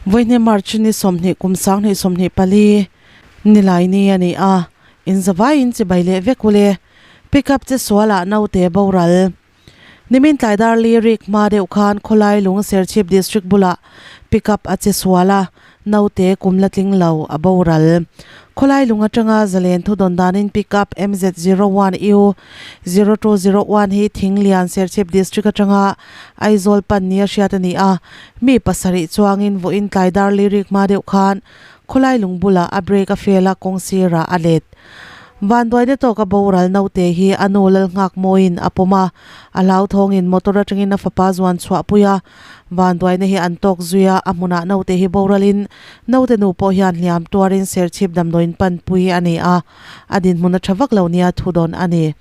Vawihnih March ni 20 kum 2024 Nilaini a ni a, inzavaiin chibai leh vek ule. Pickup che sualah naute boral. Nimin tlaidar lyric hma deuh khan khawlai lung Serchhip District bulah pickup a che sual a, naute kum la tling lo a boral. Khawlai lung atanga zalen thu dawn danin pickup MZ01 U 0201 hi Thinglian Serchhip District atanga Aizawl pan nia hriat a ni a, mi pasarih chuangin vawiin tlaidar lyric hma deuh khan khawlai lung bulah a brake a fail a kawng sirah a let. Vanduaina tawka boral naute hi a nu lal nghak mawiin a pawm a, a hlauthawngin motor atangin a fapa zuan chhuahpui a. Vanduaina hi an tawk zui a, a hmunah naute hi boralin naute nu pawh hian hliam tuarin serchhip damdawiin panpui a ni a, a dinhmun a tha vak lo nia thu dawn a ni.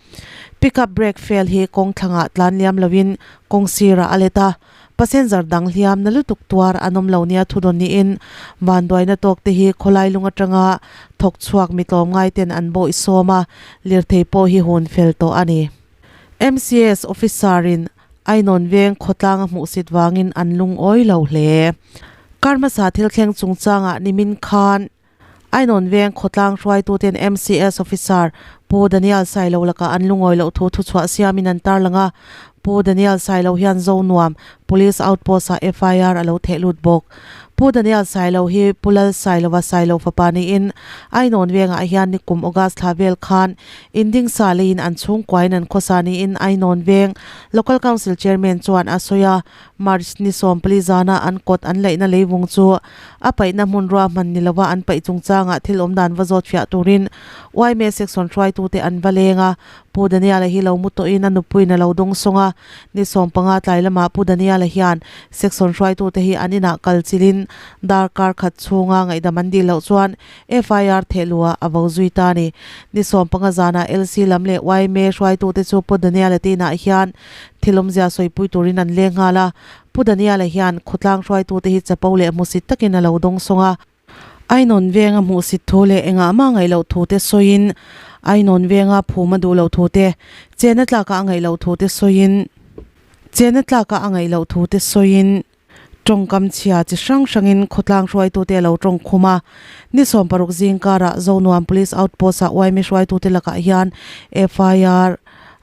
Pickup brake fail hi kawng thlangah tlan liam loin kawng sirah a let a. Passenger dang hliam na lutuk tuar an awm lo nia thu dawn niin vanduaina tawk te hi khawlai lung atanga thawk chhuak mi tlawmngai ten an bawih sawm a, lirthei pawh hi hun fel tawh a ni. MCS officer in Ainawn veng khawtlang a hmuhsit vangin an lungawi lo hle. Kar hmasa thil thleng chungchangah nimin khan Ainawn veng khawtlang hruaituten MCS officer Pu Daniel Sailo lakah an lungawi loh thu thuchhuah siamin an tarlang a, Pu Daniel Sailo hian Zonuam Police Outpost-ah FIR a lo theh lut bawk. Pu Daniel Sailo hi Pu Lal Sailova Sailo fapa niin Ainawn vengah hian nikum August thla vel khan indingsa leiin an chhungkuain an khawsa niin Ainawn veng Local Council Chairman chuan a sawi a, March ni 14 zana an kawt an laihna leivung chu a paihna hmun ruahman ni lova an paih chungchangah thil awm dan va zawt fiah turin yma section hruaitute an va leng a, Pu Daniel-a hi lo mu tawhin a nupuiin a lo dawng sawng a, ni 15 tlai lamah Pu Daniel-a hian section hruaitute hi an inah kal chilhin darkar khat chhunga ngaihdam an dil loh chuan FIR thehluah a vo zui ta a ni. Ni 15 zanah LC lam leh yma hruaitute chu Pu Daniel-a te inah hian Thil awmzia sawipui turin an leng nghal a, Pu Daniel-a hian khawtlang hruaitute hi chapo leh hmusit takin a lo dawng sawng a. Ainawn venga hmuhsit thu leh engah mah ngaih loh thute sawiin, Ainawn venga phum a duh loh thute, chena tlaka a ngaih loh thute sawiin, chena tlaka a ngaih loh thute sawiin, Tawngkam chhia chi hrang hrangin khawtlang hruaitute a lo tawng khum a. Ni 16 zing karah Zonuam Police Outpost-ah uaimi hruaitute lakah hian FIR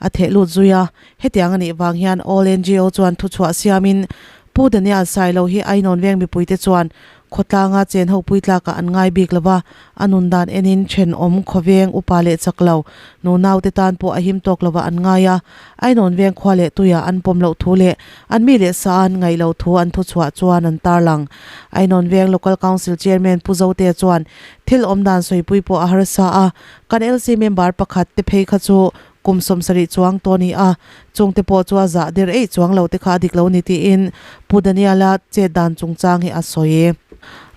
a theh lut zui a. Hetiang a nih vang hian All ngo chuan thuchhuah siamin Pu Daniel Sailo hi Ainawn veng mipuite chuan Khawtlanga chen ho pui tlakah an ngai bik lo va, a nun dan enin thenawm, khawveng, upa leh chak lo, nunaute tan pawh a him tawk lovah an ngai a. Ainawn veng khua leh tuiah an pawm loh thu leh an mi leh sa an ngaih loh thu an thuchhuah chuan an tarlang. Ainawn veng Local Council Chairman Pu Zote chuan thil awm dan sawipui pawh a harsa a, kan LC member pakhat te phei kha chu Kum 70 chuang tawh a ni a, chungte pawh chu a zah der eih chuang lo te kha a dik lo ni tiin Pu Daniel-a chet dan chungchang hi a sawi.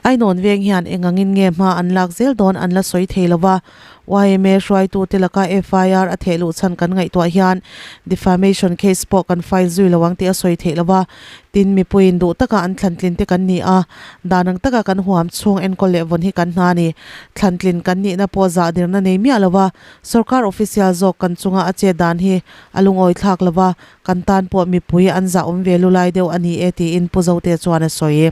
Ainawn veng hian eng angin nge hma an lak zel dawn an la sawi thei lo va, yma hruaitute laka FIR a theh luh chhan kan ngaihtuah hian defamation case pawh kan file zui lo ang tih a sawi theih lo va, Tin, mipuiin duh taka an thlantlin te kan ni a, dan ang taka kan huam chhung enkawl leh vawn hi kan hna a ni. Thlantlin kan nihna pawh zah dirna nei miah lo va, Sorkar official zawk kan chunga a chet dan hi a lungawi thlak lo va, kan tan pawh mipui an zah awm ve lulai deuh a ni e tiin Pu Zote chuan a sawi.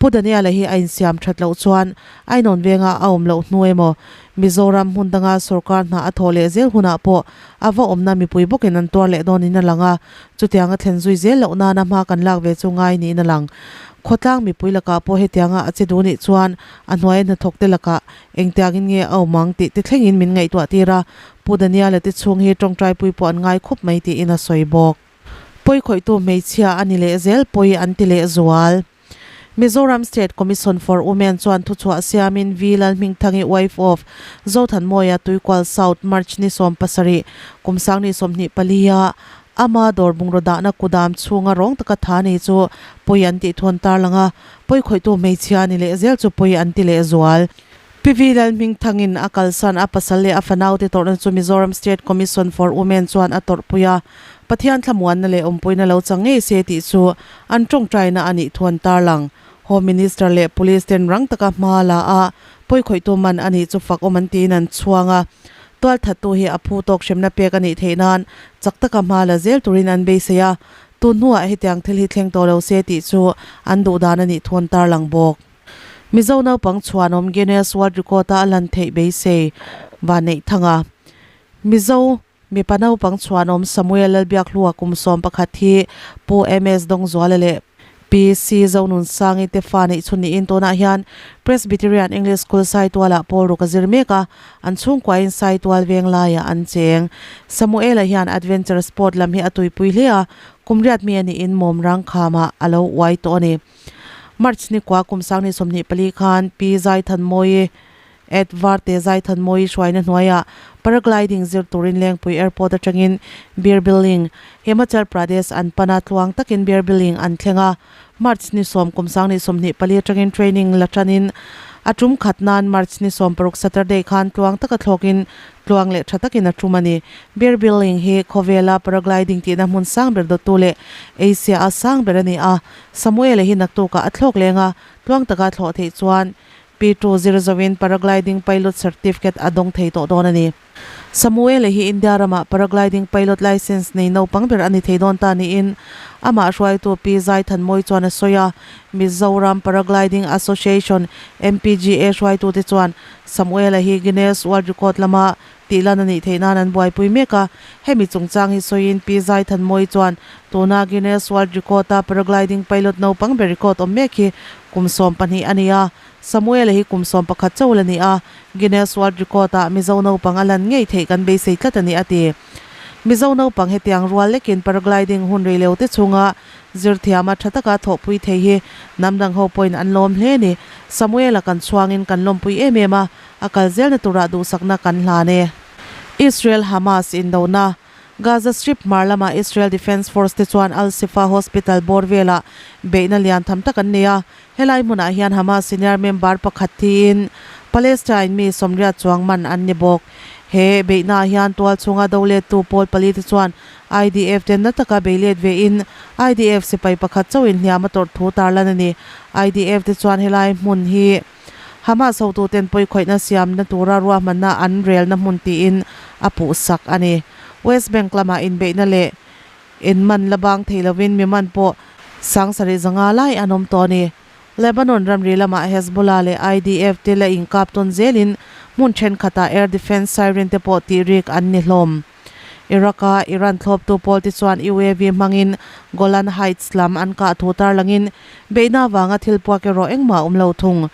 Pu Daniel-a hi a insiam that loh chuan Ainawn venga a awm loh hnu emaw Mizoram hmun danga sorkar hna a thawh leh zel hunah pawh a va awmna mipui bawkin an tuar leh dawnin a lang a, chutianga thlen zui zel loh nana hma kan lak ve chu ngai niin a lang. Khawtlang mipui lakah pawh hetianga a che duh nih chuan a hnuaia hnathawkte lakah Engtiangin nge a awm ang tih te thlengin min ngaihtuah tir a, Pu Daniel-a te chhung hi tawngtaipui pawh an ngai khawp mai tiin a sawi bawk. Pawi khawihtu hmeichhia a ni leh zel pawi an ti leh zual. Mizoram State Commission for Women chuan thuchhuah siamin V Lalhmingthangi wife of Zothanmawia Tuikual South March ni 17 kum sangni 24 a ama dawr bungraw dahna kudam chhunga rawng taka tha nei chu pawi an tih thu an tarlang a, Pawi khawihtu hmeichhia ni leh zel chu pawi an ti leh zual. Pi Vi Lalhmingthangin a kalsan a pasal leh a fanaute tawrhna chu Mizoram State Commission for Women chuan a tawrhpui a, Pathian thlamuanna leh awmpuina lo chang ngei se tih chu an tawngtaina a nih thu an tarlang. Home Minister leh Police ten rang taka hma la a, pawi khawihtu man a nih chu fak awm an tiin an chhuang a. Tualthattu hi a phu tawk hremna pek a nih theih nan chak taka hma la zel turin an beisei a, Tun hnuah hetiang thil hi thleng tawh lo se tih chu an duh dan a nih thu an tarlang bawk. Mizo naupang chhuanawm Guinness World Record-a a lan theih beisei Vanneihthanga. Mizo mipa naupang chhuanawm Samuel Lalbiakhlua kum 11 hi Pu MS Dawngzuala leh Pi C Zonunsangi te fa neih chhun niin tunah hian Presbyterian English School Saitualah pawl ruk a zir mek a, an chhungkuain Saitual veng laiah an cheng. Samuel-a hian adventure sport lam hi a tuipui hle a, kum riat mi a niin mawmrang khamah a lo uai tawh a ni. March nikua kum 2024 khan Pi Zaithanmawii Ed Varte Zaithanmawii hruaina hnuaiah paragliding zir turin Lengpui Airport atangin Bir Billing, Himachal Pradesh an pan a, tluang takin Bir Billing an thleng a. March ni sawm kum 2024 atangin training la tanin a tum khat nan March ni 16 Saturday khan tluang taka thlawkin tluang leh tha takin a tum a ni. Bir Billing hi khawvela paragliding tihna hmun sang ber dawttu leh Asia a sang ber a ni a, Samuel-a hi naktukah a thlawk leng a, tluang taka thlawh theih chuan P2 zir zoin Paragliding Pilot Certificate a dawng thei tawh dawn a ni. Samuel-a hi India ramah Paragliding Pilot Licence nei naupang ber a ni thei dawn ta niin amah hruaitu Pi Zaithanmawii chuan a sawi a. Mizoram Paragliding Association, MPGA, hruaitute chuan Samuel-a hi Guinness World Record lama tih lan a nih theih nan an buaipui mek a. Hemi chungchang hi sawiin Pi Zaithanmawii chuan tuna Guinness World Record-a Paragliding Pilot naupang ber record awm mek hi kum 12 a ni a. Samuel-a hi kum 11 chauh la ni a, Guinness World Record-ah Mizo naupang a lan ngei theih kan beisei tlat a ni a ti. Mizo naupang hetiang rual lekin paragliding hun rei leo te chhunga zirthiama tha taka thawhpui thei hi hnam dang ho pawhin an lawm hle a ni. Samuel-a kan chhuangin kan lawmpui em em a, a kal zelna turah duhsakna kan hlan e. Israel-Hamas indona. Gaza Strip hmar lama Israel Defence Force te chuan Al-Shifa Hospital bawr velah beihna lian tham tak an nei a, helai hmunah hian Hamas senior member pakhat thiin Palestine mi 80 chuang man an ni bawk. He beihnaah hian tual chhunga do lettu pawl pali te chuan IDF te na taka bei let vein IDF sipai pakhat chauhin hliam a tawrh thu tarlan a ni. IDF te chuan helai hmun hi Hamas hotuten pawikhawihna siamna tura ruahmanna an relna hmun tiin a puhsak a ni. West Bank lamah inbeihna leh inman la bang thei lovin mi man pawh 7500 lai an awm tawh a ni. Lebanon ramri lamah Hezbollah leh IDF te la inkap tawn zelin hmun thenkhatah air defence siren te pawh tih rik an ni hlawm. Iraq-a Iran thlawptu pawlte chuan UAV hmangin Golan Heights lam an kah thu tarlangin beihna avanga thil puak erawh engmah a awm lo thung.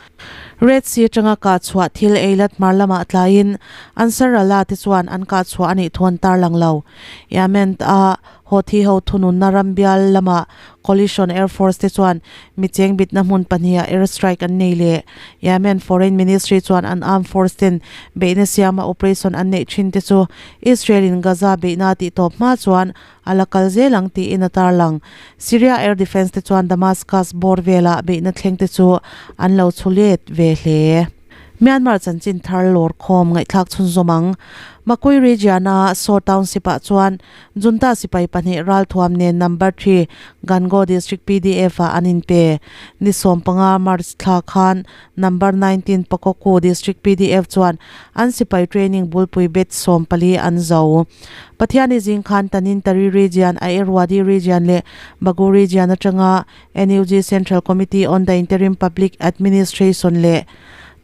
Red Sea atanga kah chhuah thil Eilat hmar lamah tlaiin Ansarallah te chuan an kah chhuah a nih thu an tarlang lo. Yemen-a Houthi ho thununna ram bial lamah Coalition Air Force te chuan mi cheng bitna hmun pahniha air strike an nei leh. Yemen Foreign Ministry chuan an armed force ten beihna siama operation an neih thin te chu Israel in Gaza beihna tih tawp hma chuan a la kal zel ang tiin a tarlang. Syria Air Defence te chuan Damascus bawr velah beihna thleng te chu an lo chhu let ve hle. Myanmar chanchin thar lawr khawm ngaihthlak chhunzawm ang. Makui region-a Saw Township-ah chuan Junta sipai pahnih ralthuam nen Number 3 Gangaw District PDF-ah an inpe. Ni 15 March thla khan Number 19 Pakokku District PDF chuan an sipai training bulpui batch 14 an zo. Pathiani zing khan Tanintari Region, Ayerwadi Region leh Bago Region atanga NUG Central Committee on the Interim Public Administration leh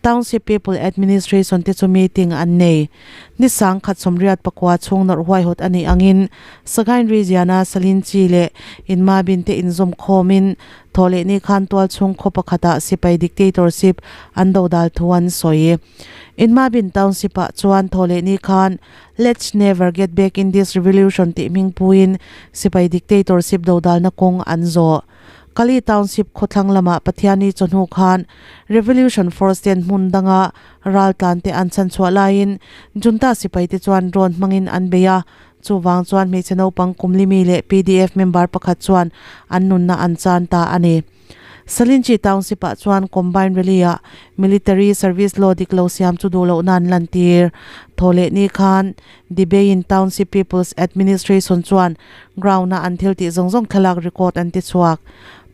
Township People Administration te chu meeting an nei. Ni 1089 chhung nawrh huaihawt a nih angin Sagaing Region-a Salinchi leh Inmabin te inzawm khawmin thaw leh ni khan tual chhung khaw pakhatah sipai dictatorship an dodal thu an sawi. Inmabin Township-ah chuan thaw leh ni khan Let's never get back in this revolution tih hming puiin sipai dictatorship dodalna kawng an zawh. Kali Township khawthlang lamah Pathiani chawhnu khan Revolution Force ten hmun danga raltlan te an chhan chhuah laiin Junta sipai te chuan drone hmangin an bei a, chuvang chuan hmeichhe naupang kumlimi leh PDF member pakhat chuan an nunna an chan ta a ni. Salinchi Township-ah chuan Combine Rally-ah Military Service Law dik lo siam chu duh lohna an lantir. Thawhlehni khan Dibein Township People's Administration chuan ground-a an thil tih zawng zawng thlalak record an ti chhuak.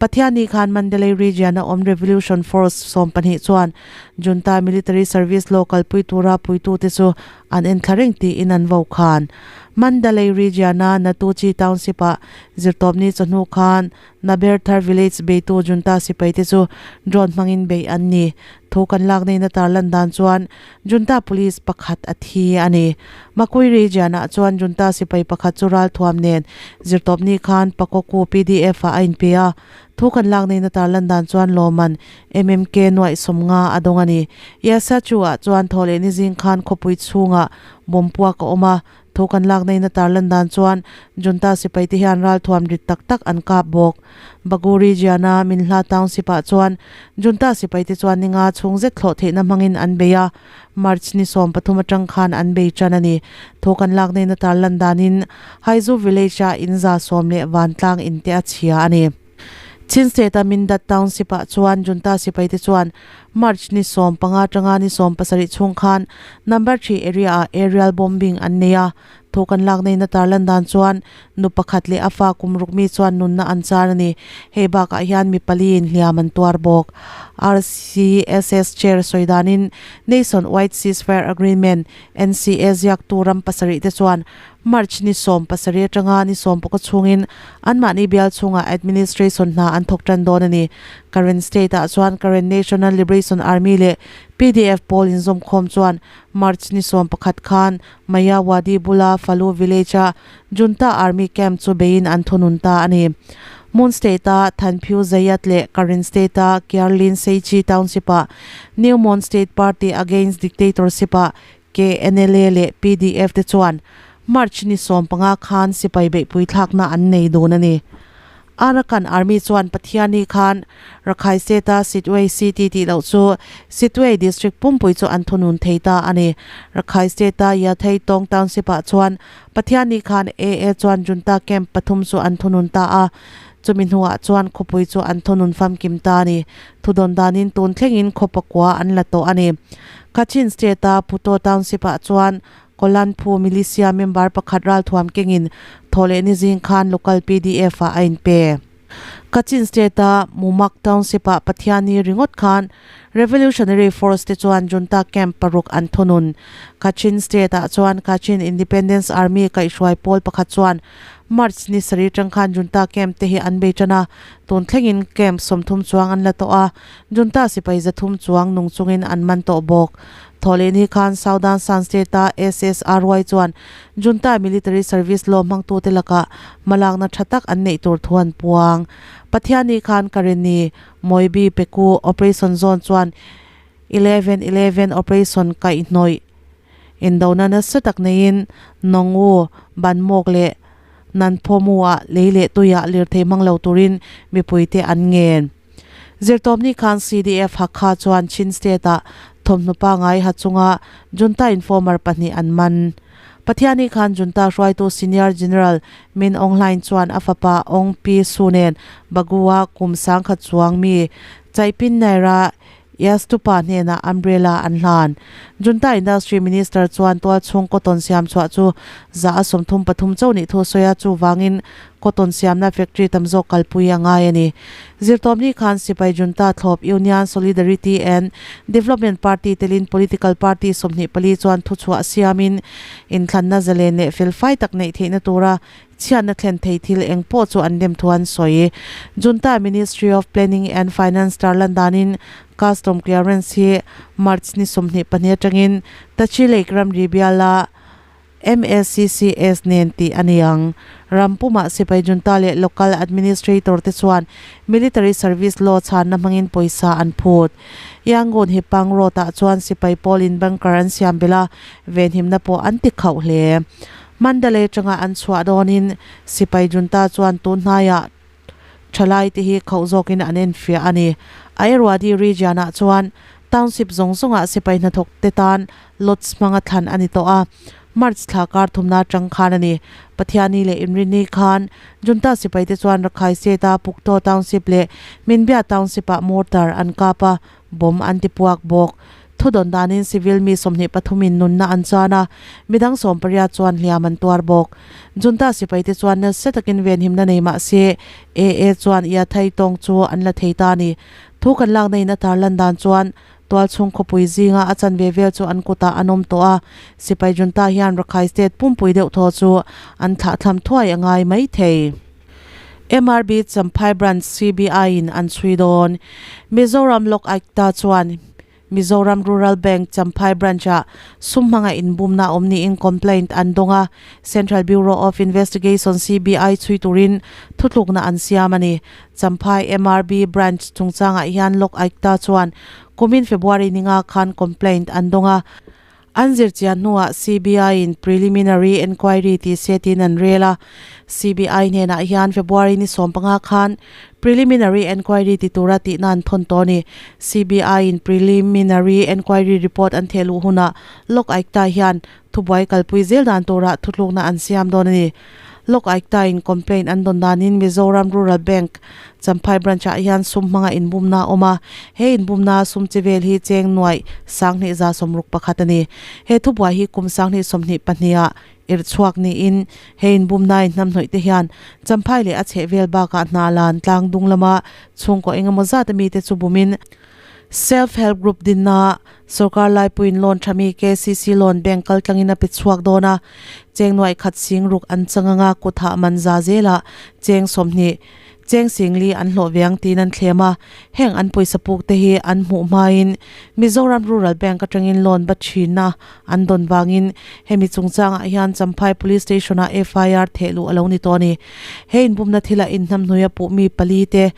Pathianni khan Mandalay Region-a awm Revolution Force 12 chuan Junta Military Service Law kalpui tura puitute chu an enthla reng tiin an vo khan. Mandalay Region-a Natuchi Township-ah zirtawpni chawhnu khan Naberthar Village beitu Junta sipaite chu drone hmangin beih an ni. Thu kan lak neiin a tarlan dan chuan Junta Police pakhat a thi a ni. Makui Region-ah chuan Junta sipai pakhat chu ralthuam nen zirtawpni khan Pakoku PDF-ah a inpe a. Thu kan lak neiin a tarlan dan chuan Lawman MMK nuaih sawmnga a dawng a ni. Yasachu-ah chuan thaw leh ni zing khan khawpui chhungah bomb puak a awm a. Thu kan lak neiin a tarlan dan chuan Junta sipai te hian ralthuam rit tak tak an kap bawk. Bagu region-a Minhla Township-ah chuan Junta sipai te chuan ninga chhung zet thlawh theihna hmangin an bei a, March ni 13 atang khan an bei tan a ni. Thu kan lak neiin a tarlan danin Haizu Village-a in 110 leh vantlang in te a chhia a ni. Chin State-a Mindat Township-ah chuan Junta sipaite chuan March ni 15 atanga ni 17 chhung khan Number 3 area-ah aerial bombing an nei a. Thu kan lak neiin a tarlan dan chuan nu pakhat leh a fa kum ruk mi chuan nunna an char a ni. Hei bakah hian mi paliin hliam an tuar bawk. RCSS Chair sawi danin Nation Wide Ceasefire Agreement, NCA, ziaktu ram pasarih te chuan March ni 17 atanga ni 10 chhungin anmahni bial chhungah administration hna an thawk tan dawn a ni. Karen State ah chuan Karen National Liberation Army leh PDF pawl inzawmkhawm chuan March ni 11 khan Mayawadi bula Falu village a Junta Army camp chu beiin an thunun ta a ni. Mon State a Thanphiu Zayat leh Karen State a Kyarlin Seichi Township ah New Mon State Party Against Dictatorship ah KNLA leh pdf te chuan March ni 15 khan sipai beihpui thlakna an nei dun a ni. Arakan Army chuan Pathiani khan Rakhine State-a Sittwe City tih loh chu Sittwe District pumpui chu an thunun thei ta a ni. Rakhine State-a Yathei Tawng Township-ah chuan Pathiani khan AA chuan Junta Camp pathum chu an thunun ta a, chumi hnuah chuan khawpui chu an thunun famkim ta a ni. Thudawn danin tun thlengin khaw pakua an la tawh a ni. Kachin State-a Puto Township-ah chuan Kolanphu Militia member pakhat ralthuam kengin thawhlehni zing khan local PDF-ah a inpe. Kachin State-a Mumak Township-ah Pathianni ringawt khan Revolutionary Force te chuan Junta camp paruk an thunun. Kachin State-ah chuan Kachin Independence Army kaihhruai pawl pakhat chuan March ni sarih atang khan Junta camp te hi an bei tan a, tun thlengin camp 30 chuang an la tawh a, Junta sipai 300 chuang nung chungin an man tawh bawk. Thawhlehni khan Southern Shan State-a SSRY chuan Junta Military Service law hmangtute lakah hmalakna tha tak an neih tur thu an puang. Pathianni khan Karenni Moibi Peku Operation Zone chuan 11:11 Operation kaihhnawih indona nasa tak neiin Nongu, Banmawk leh Nanphomu-ah lei leh tuiah lirthei hmang lo turin mipuite an ngen. Zirtawpni khan CDF Hakha chuan Chin State-ah thawmhnaw pangngai ha chunga Junta informer pahnih an man. Pathiani khan Junta hruaitu Senior General Min Aung Hlaing chuan a fapa Aung Pyi Su nen Bagu-a kum 10,000 chuang mi Chaipin Naira Yastupa hnenah umbrella an hlan. Junta Industry Minister chuan tualchhung cotton siam chhuah chu 33% chauh nih thu sawi a, chuvangin cotton siamna factory tam zawk kalpui a ngai a ni. Zirtawpni khan Sipai Junta thlawp Union Solidarity and Development Party telin political party 24 chuan thuchhuah siamin inthlanna zalen leh felfai tak neih theihna tura Chhiatna thlen thei thil eng pawh chu an lem thu an sawi. Junta Ministry of Planning and Finance tarlan danin Custom Clearance hi March ni 22 atangin Tachileik ramri biala MACCS nen tih a ni ang. Ram pumah sipai junta leh local administrator te chuan Military Service Law chhanna hmangin pawisa an phut. Yangon hi Pang Road ah chuan sipai pawlin bunker an siam belh a, venhimna pawh an ti khauh hle. Mandalay atanga an chhuah dawnin sipai junta chuan tun hnaiah thalai te hi khauh zawkin an enfiah a ni. Ayarwadi region ah chuan township zawng zawngah sipai hnathawk te tan lots hmanga thlan a ni tawh a, March thla kar thumna atang khan a ni. Pathiani leh Inrinni khan junta sipai te chuan Rakhai State a Pukto township leh Minbya township ah mortar an kap a, bomb an ti puak bawk. Thudawn danin civil mi 23 in nunna an chuan a, midang 18 chuan hliam an tuar bawk. Junta sipaite chuan nasa takin venhimna nei mah se AA chuan Yathai tawng chu an la thei ta a ni. Thu kan lakna in a tarlan dan chuan Tualchhung khawpui zinga a chanve vel chu an kutah an awm tawh a, sipai junta hian Rakhine State pumpui deuh thaw chu an thlahthlam thuai a ngai mai thei. MRB Champhai Branch CBI in an chhui dawn. Mizoram Lok Aayukta chuan Mizoram Rural Bank Champhai Branch-ah sum hmanga inbumna awm niin complaint an dawng a, Central Bureau of Investigation, CBI, chhui turin thutlukna an siam a ni. Champhai MRB Branch chungchangah hian Lok Aayukta chuan kumin February ninga khan complaint an dawng a, An zirchian hnuah CBI-in preliminary enquiry tih se tiin an rel a. CBI hnenah hian February ni 15 khan preliminary enquiry ti tura tihna an thawn tawh a ni. CBI-in preliminary enquiry report an theh luh hunah Lok Aayukta hian thubuai kalpui zel dan turah thutlukna an siam dawn a ni. Lok Aayukta-in complaint an dawn danin Mizoram Rural Bank Champhai Branch-ah hian sum hmanga inbumna a awm a, he inbumna sum chi vel hi cheng nuaih 2161 a ni. He thubuai hi kum 2022 ah irh chhuak niin he inbumnain hnamhnawih te hian Champhai leh a chhehvel bakah hna lan tlang dung lama chhungkaw engemaw zat ami te chu bumin Self Help Group dinna Sorkar laipuiin loan tha mi KCC loan bank kal tlangin a pe chhuak dawn a, cheng nuaih khat sing ruk an chang anga kut hah man za zelah cheng 20, cheng singli an hlawh ve ang tiin an thlem a, heng an pawisa puk te hi an hmuh hmain Mizoram Rural Bank atangin loan ba thinna an dawn vangin hemi chungchangah hian Champhai Police Station ah FIR theh luh a lo ni tawh a ni. He inbumna thilah inhnamhnawih a puh mi pali te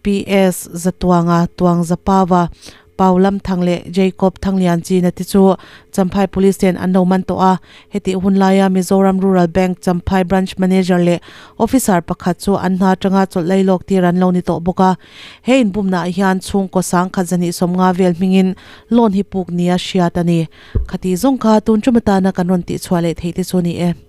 PS Zatuanga, Tuang Zapava, Pau Lam Thang leh Jacob Thanglian China te chu Champhai Police ten an lo man tawh a. Hetih hun laia Mizoram Rural Bank Champhai Branch Manager leh Officer pakhat chu an hna atanga chawlh lei lawk tir an lo ni tawh bawk a. He inbumnaah hian chhungkaw sangkhat 250 vel hmingin loan hi puk nia hriat a ni. Khati zawng kha tun tum atana kan rawn tihchhuah leh theih te chu a ni e.